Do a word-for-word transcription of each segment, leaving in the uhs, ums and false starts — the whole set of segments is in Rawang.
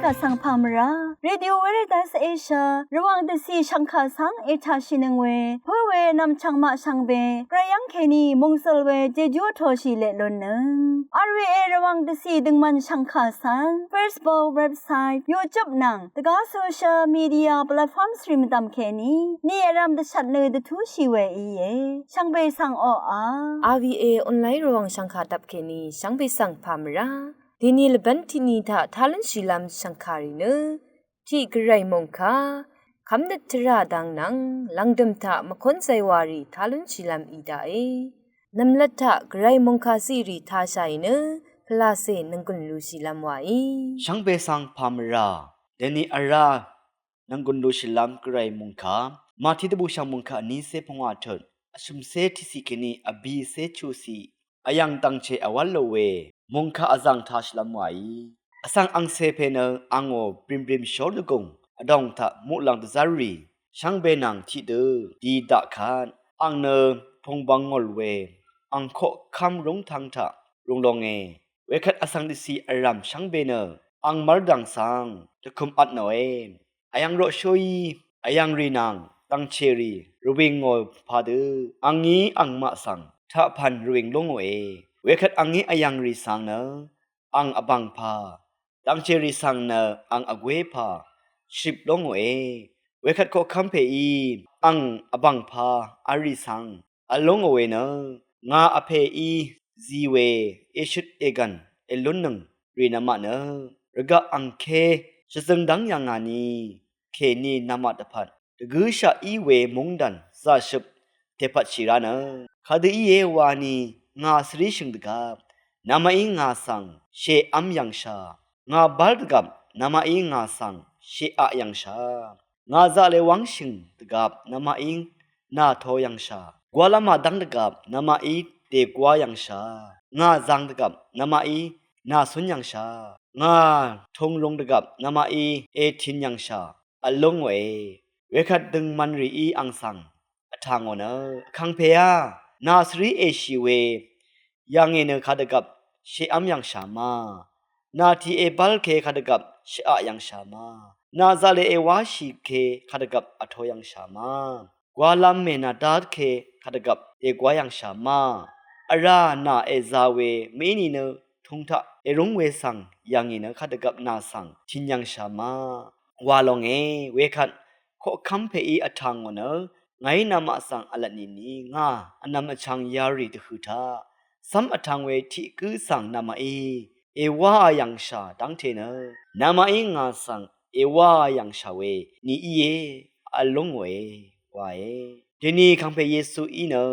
Vsvng pà mvrá Radio Veritas Asia Rvwàng dvcì shv̀ngkà svng ètàshìnøng we pǿ we nv̀mchv̀ng maq shvngbe gvray yv́ng kèní mòngsøl we jejú vtōshì leq lúnnøng. R V A Rvwàng dvcì døngmvn shv̀ngkà svng Facebook, website, YouTube nvng dvgá social media platforms rì mvdv̀m kèní ni vrv̀m dvshvt nø dvtúshì we íe. Shvngbe svng oqà R V A online Rvwàng shv̀ngkà dvp kèní shvngbe svng pà mvrá dèni lvbv́n tiqni taq tá lúnshìlv́m shv̀ngkàrì nø tiq gvray mòngkà kv́mnøt tvrà dang nvng lv̀ngdø̀m taq mvkónzay warì tá lúnshìlv́m í daqe. Nv̀mlat taq gvray mòngkà zìrì tāshàì nø pvlacè nònggùn lushìlv́m wàí. Shvngbe svng pà mvrá dèni vrá nònggùn lushìlv́m gvray mòngkà Mati dvbùshv̀ng mòngkà vnícé pungwà tut vshø̀mcé tiqciq kèní vbìcé chuqciq vyv̀ng dv̀ngchè vwv́l lò we mòngkà vzv̀ng tāshìlv́m wàí. Vsvng angcè pè nø angò brimbrìm shór dvgùng vdòng taq muqlàng dvzv́rrì shvngbe nvng tiqdø di daq kvt ang nø pùngbvng ngòl we ang koqkv́m rúngtvng taq rūng longe. Wekvt vsvng dvcì vrv̀m shvngbe nø ang mv́rdv̀ng svng dvkøm vtnòe. Vyv̀ng roqshóí vyv̀ngrì nvng dv̀ngchèrì rvwìngò padø angí angmaq svng taqpv̀n rvwìng lú ngòe. Wekvt angí vyv̀ngrì svng nø ang vbv̀ngpà, dv̀ngchèrì svng nø ang vgwépà shvrip lú ngòe. Wekvt koqkv́m pèí ang vbv̀ngpà v̄l rì svng v̄l lú ngò we nø ngà vpèí zi we èshøt ègv̀n èlúnnøng rì namaq nø rvgaq angké shvzøng dv́ng yv̀ngà ni kèní namaq dvpvt dvgǿshaq í we móngdàn zàshøp dèpvtshì rá nø kadø íe wani ngà svríshø̀ng dvgvp namaqí ngà svng shèv́m yv̀ngshà. Ngà bál dvgvp namaqí ngà svng shèaq yv̀ngshà. Ngà zaqle wv́ngshø̀ng dvgvp namaqí nà to yv̀ngshà. Gwalv́m màdv́ng dvgvp namaqí dègwá yv̀ngshà. Ngà zang dvgvp namaqí nà cún yv̀ngshà. Ngà tung rung dvgvp namaqí ètin yv̀ngshà v̄l lú ngòe. Wekvt døngman rìí ang svng vtà ngò nø, Vkàngpèá, nà svrí èshì we yv̀ngì nø kadvgvp shèv́m yv̀ngshà ma. Nà tiq èbv́lke kadvgvp shvaq yv̀ngshà ma. Nà zaqle èwáshìke kadvgvp vto yv̀ngshà ma. Gwalv́m mènàdátke kadvgvp dègwá yv̀ngshà ma. Vrá nà èza we mv-í nìnø tūng taq èrúng we svng yv̀ngì nø kadvgvp nà svng tin yv̀ngshà ma wa longe. Wekvt koqkv́m pèí vtà ngò nø ngàí namaq svng vlvt nìni ngà vnvm vchvng yarì dvhø̀ taq cv́m vtv̄ng we tiq gǿ svng namaqí èwáā yv̀ngshà dv́ngte nø namaqí ngà svng èwáā yv̀ngshà we ni íe v̄l lú ngòe wae. Dèni Vkàngpè Yesuí nø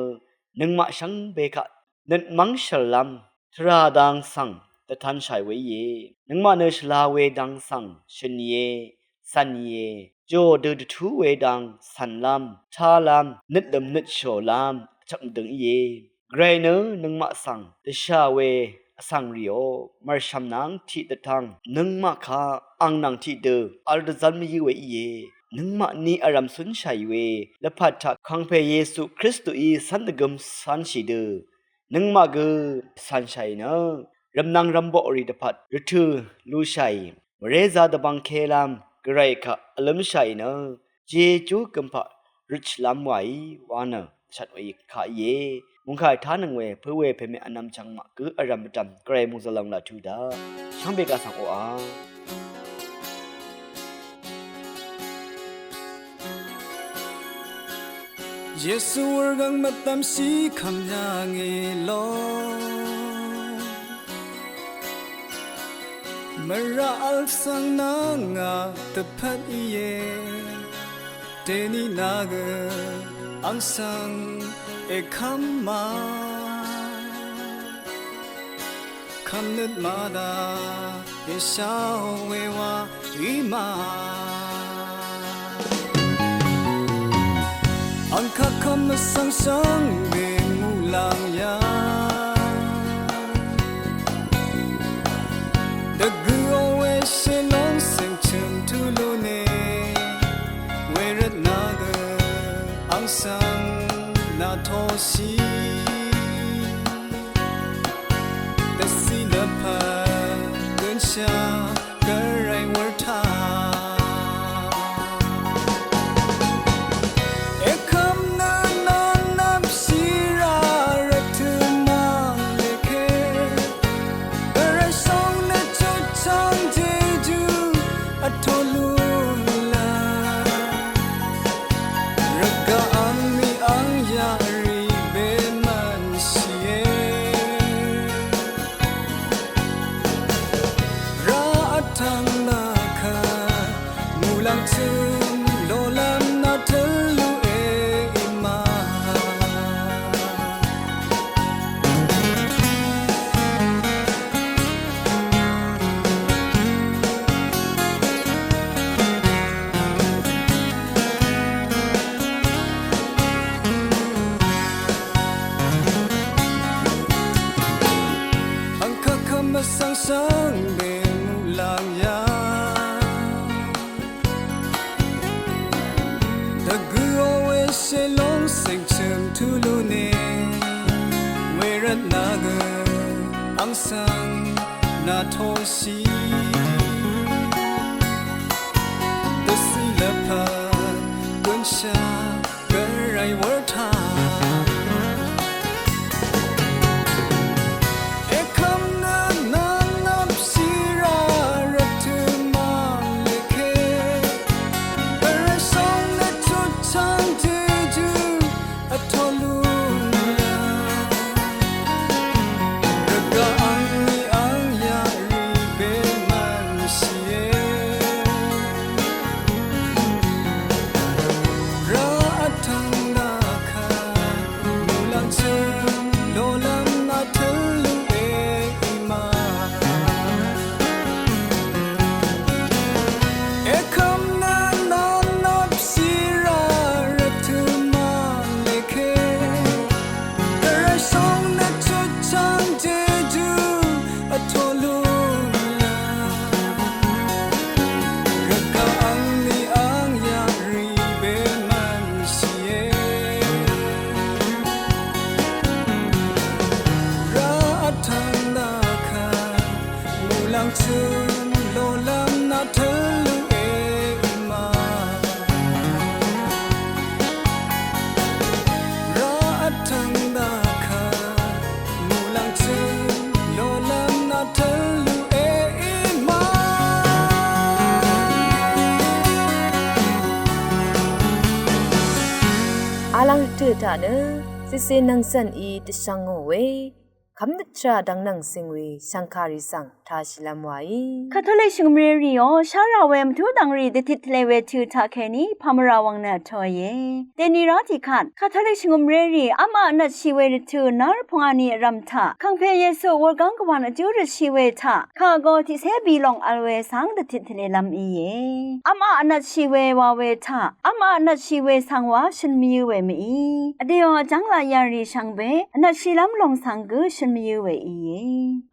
nøngmaq shvngbe kaq nøt mv́ng shø̀llv́m tvrà dang svng dvtanshàì we íe. Nøngmaq nø shvla we dang svng shø̀nìe, cv̀nìe, jò dø dvtú we dang cv̀nlv́m, tálv́m, nøtlø̀m nøtshòlv́m vchvk mvdøng íe. Gvray nø nøngmaq svng dvshà we vsvng rìò, mv̀rshv̀m nvng tiq dvtvng nøngmaq kaq ang nvng tiqdø v̄l dvzv́n mvyǿ we íe. Nøngmaqni vrv̀m cúnshàì we lvpat taq Vkàngpè Yesu Kristuí cv́n dvgøm cv̄nshì dø nøngmaq gø cv̀nshàì nø rv̀mnvng rv̀mboqrì dvpvt rvtø̀ lushàì, mvrézā dvbvngkelv́m Gvray kaq vlǿmshàì nø jejú gømpaq røtshìlv́m wàí wa nø shvt we kaq íe. Mungkà ètánøng we pø̄ we pèmè vnvm chvngmaq gǿ vrv̀m vdv̀m Gvray mòngzø̀l lòng laq tuq daq shvngbe kaq svng oqà. Yesu wurgvng mvdvmshì kvmyà ngì lo. Mvraq vl svng nvng ngà dvpvt íe. Dèní nà gø ang svng èkv́m ma. Kvmnøt màdà èsháò we wa í ma. Ang kaq kvm vsvng shvngbe muqlàng yà. Dvgø̀ò we shèlóng cèngchø̀m tulu ne. Wervt nà gø ang svng nà toshì. Dvciq lvpat gønshà Gvray wur Tø̄m lolv́m nà tø̄l luq e í ma. Angkvt kvm vsvng shvngbe muqlàng yà. Dvgø̄ ò we shèlòng sèngchø̀m tulu ne. Wervt nà gø ang svng nà toshì. Dvsì lvpat gønshà gvray wurtà. Ekvm nø nvnvp shìrà rvtø̄ mvleke. Gvray shòng nø chutchvng jejú vtolu la. Rvgaq angní angyaq rì bemvn shìe. Rvt tvng dvkvt muqlàng chø̀m lolv́m nà tø̄l luq e í ma. Ekvm nø nvnvp shìrà rvtø̄ mvleke. Gvray shòng nø chutchvng jejú vtolu la. Rvgaq angní angyaq rì bemvn shìe. Rvt tvng dvkvt muqlàng chø̀m lolv́m nà tø̄l luq e í ma. Rvt tvng dvkvt muqlàng chø̀m lolv́m nà tø̄l luq e í ma. Alvng rvtø̄ taq nø cìcè nvng cv̀n í dvshvng ngò we kv́mnøt tvrà dvng nvng cing we shv̀ngkàrì svng tāshìlv́m wàí. Katolik shvngø̀mré rìò shárà we mvtú dvng rì dvtit tvlē we tø̄ taq kèní pàmvrà wvng nø vtōìe. Dèni rá tiqkvt Katolik shvngø̀mré rì v́m aq vnvtshì we rvtø̄ nv́r pungàni vrv̀m taq Vkàngpè Yesu wurgv́ng gvwàn vjú røtshì we taq kàgo tiqcé bì lòng vl we svng dvtit tvlēlv́m íe. V́m aq vnvtshì we wa we taq v́m aq vnvtshì we svng wa shøn mvyǿ we mví. Vdèò vjv́ng laq yarì shvngbe vnvtshìlv́m lòng svng gø shøn mvyǿ we íe.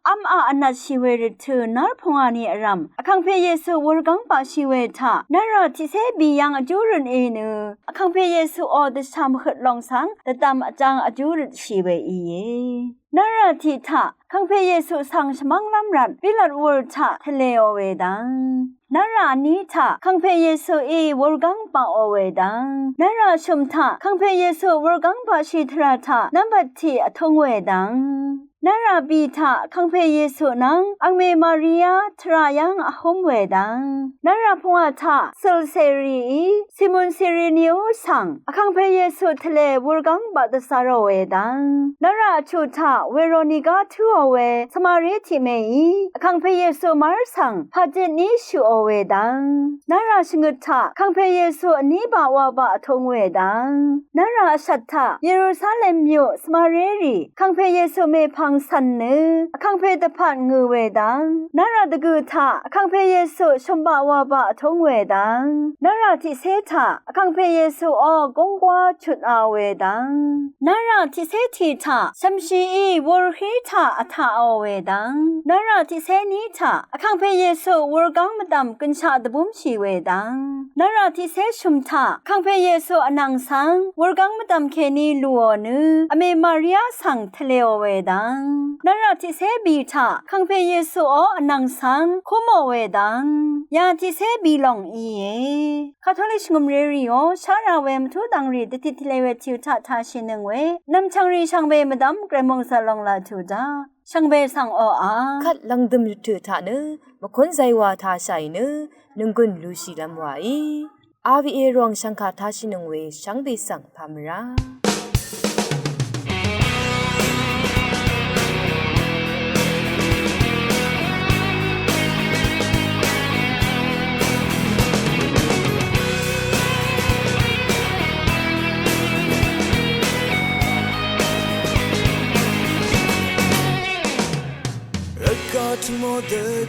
V́m aq vnvtshì we rvtø̄ nv́r pungàni vrv̀m Vkàngpè Yesu wurgv́ng baqshì we taq nv́rà tiqcé bì yv́ng vjú røt í nø Vkàngpè Yesuò dvshà mvhøt lòng svng dvdvm vjv́ng vjú røtshì we íe. Nv́rà tiq taq Vkàngpè Yesu svng shvmv́nglv́m rvt Pilat wur taq tvlēò we dvng. Nv́rà vní taq Vkàngpè Yesuí wurgv́ng baqò we dvng. Nv́rà shø̀m taq Vkàngpè Yesu wurgv́ng baqshì tvrà taq nv́mbvt tiq vtúng we dvng. Nv́rà bì taq Vkàngpè Yesu nvng angmè Maria tvrà yv́ng vhúm we dvng. Nv́rà pungwà taq sølcèrìí Simon Siriniú svng Vkàngpè Yesu tvlē wurgv́ng baq dvzv̄rò we dvng. Nv́rà vchuq taq Weroniga tǿò we Svmaré tiq mèí Vkàngpè Yesu mv́r svng pàjitní shøqò we dvng. Nv́rà shvngøt taq Vkàngpè Yesu vní baq wa baq vtúng we dvng. Nv́rà vshvt taq Yerusalem myuq Svmaré rì Vkàngpè Yesu mèpvng cv̀n nø Vkàngpè dvpvt ngø̀ we dvng. Nv́rà dvgø̀ taq Vkàngpè Yesu shø̀m baq wa baq vtúng we dvng. Nv́rà tiqcé taq Vkàngpè Yesuò gúnggwá chutā we dvng. Nv́rà tiqcé tiq taq shv̀mshìí wurhí taq vtaqò we dvng. Nv́rà tiqcé ní taq Vkàngpè Yesu wurgv́ng mvdv̀m gønshaq dvbúmshì we dvng. Nv́rà tiqcé shø̀m taq Vkàngpè Yesu vnvng svng wurgv́ng mvdv̀m kèní lùò nø vmè Maria svng tvlēò we dvng. Nv́rà tiqcé bì taq Vkàngpè Yesuò vnvng svng kúmò we dvng. Ya tiqcé bì lòng íe. Katolik shvngø̀mré rìò shárà we mvtú dvng rì dvtit tvlē we tø̄ taq tāshìnøng we nv̀mchv̀ng rì shvngbe mvdv́m Gvray mòngzv̀l lòng laq tuq daq. Shvngbe svng oqà kvt lv̀ngdø̀m rvtø̀ taq nø mvkún zaywā tāshàì nø nònggùn lushìlv́m wàí. R V A Rvwàng shv̀ngkà tāshìnøng we shvngbe svng pàmvrá.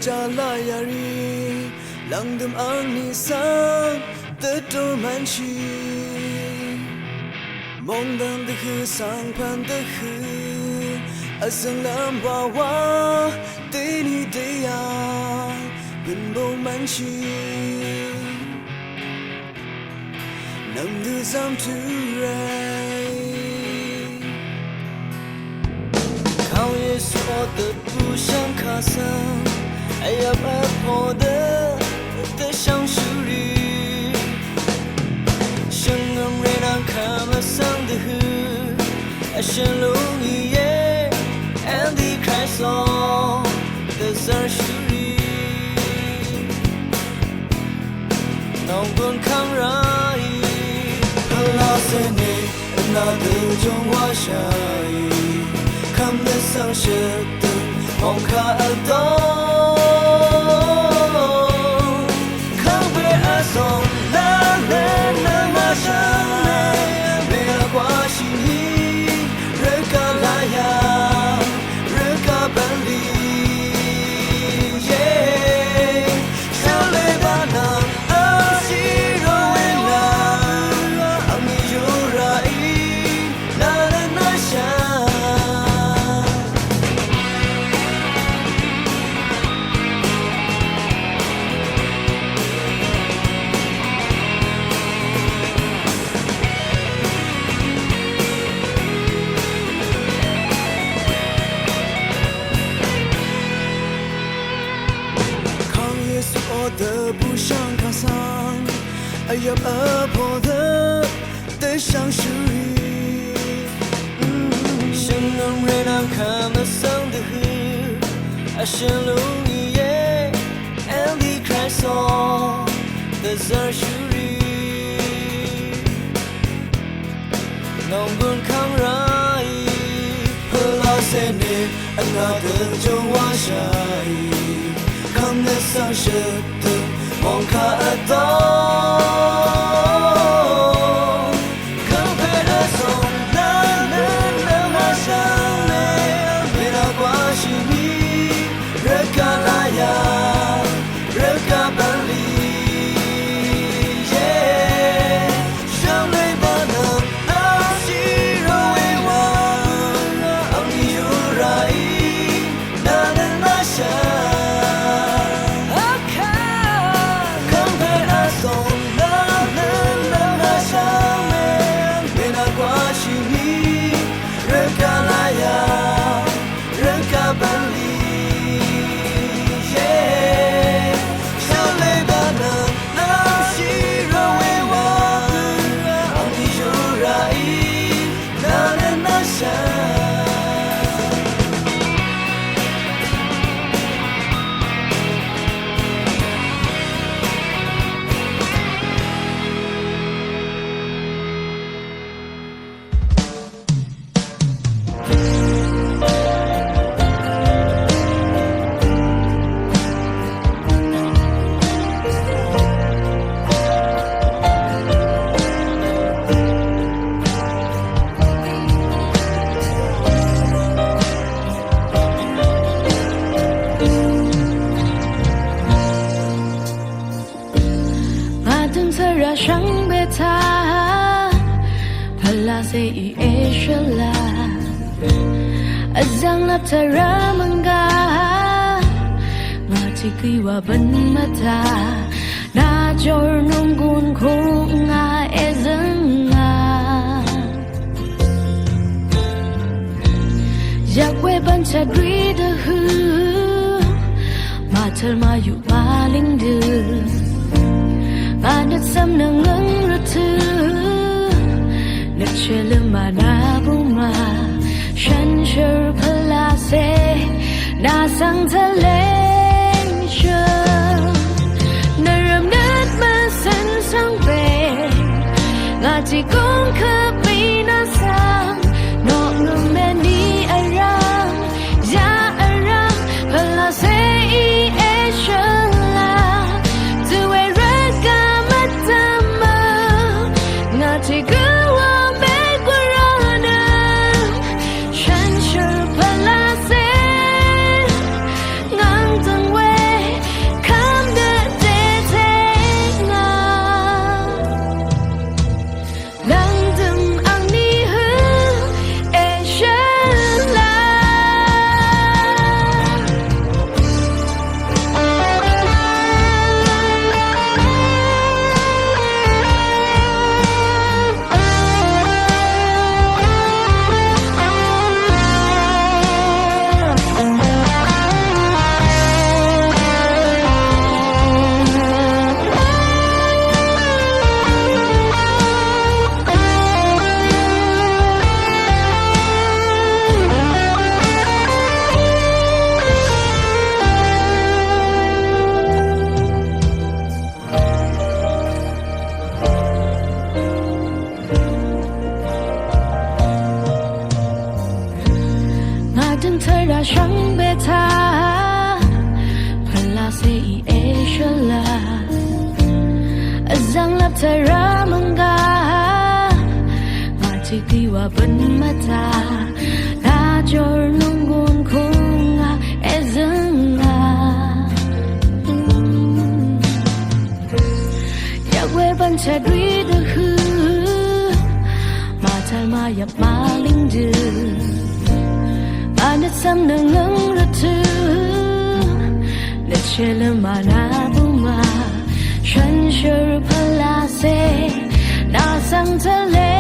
Jala yarì lvngdøm angní svng dvtú mvnshì. Mòngdv̀ng dvhø̀ svngpv̀n dvhø̀ vzø̀nglv́m wawa dèní dèyà bø̀n bø̀n mvnshì. Nv̀mdø zv́m tø̄rè Kàng Yesu ò dvbù shvngkà svng vyvp vpo dø dvshvngshúrì. Shvngø̀mré nvng kvm vsvng dvhø̀ vshø̀n lúng íe. Antichrist lò dvzv̀rshúrì. Nònggùn kv́ng ráì pvlacè nì vnà dø jung wáshàì. Kv́m dvsvng shøtdø̀ng mòngkà vdó kv́ng pè vzòng lv́m lv́m nvng màshv̀ng mè mèlvgwáshì nì rvgvp laya rvgvp bv̀nlì. Ye shvlé bvnvng vshì ròe wa angní yuràì nvlv́n nvshà. Kàng Yesu ò dvbù shvngkà svng vyvp vpo dø dvshvngshúrì. Shvngø̀mré nvng kvm vsvng dvhø̀ vshø̀n lúng íe. Antichrist lò dvzv̀rshúrì. Nònggùn kv́ng ráì pvlacè nì vnà dø jung wáshàì. Kv́m dvsvng shøtdø̀ng mòngkà vdó kv́ng pè vzòng lv́m lv́m nvng màshv̀ng mè mèlvgwáshì nì rvgvp laya rvgvp bv̀nlì. Ye shvlé bvnvng vshì ròe wa angní yuràì nvlv́n nvshà. Kv́m pè vzòng lv́m lv́m nvng màshv̀ng mè mèlvgwáshì nì rvgvp laya rvgvp bv̀nlì. Ye shvlé bvnvng vshì ròe wa angní yuràì nvlv́n nvshà. Màdø̀ng svra shvngbe taq pvlacè í èshvla vzv̀ng lap tvrà mv̀nggà ngà tiq gø̀y wa bv̀n mvtaq nà jòr nònggùn kung ngà èzø̀ng ngà. Yak we bv̀n chadwi dvhø̀ màtøl màyuq màlíng dø ngà nøt cv̀m nvngøng rvtø̀ nøt shvløm mànà bùmà shànshér pvlacè nà svng tvleng shø̀n nvrv̀m nøt mvcv̀n svng pè ngà tiq góng kvp mì nà svng nònggùn mèní vrv̀m ya vrv̀m pvlacè í èshvla Zànglap tvrá mvnggà màtiq tiq wà bøn mvtà. Lajor nunggun kungà èzø̀ngà. Yvk we bvnchvt rì dvhø̀ màtaq màyvp màlìng dø. Anøt svm nøngøng rvtø̀ nøt shvløm mànà bumà. Shvnshør pvlase nà svng tvle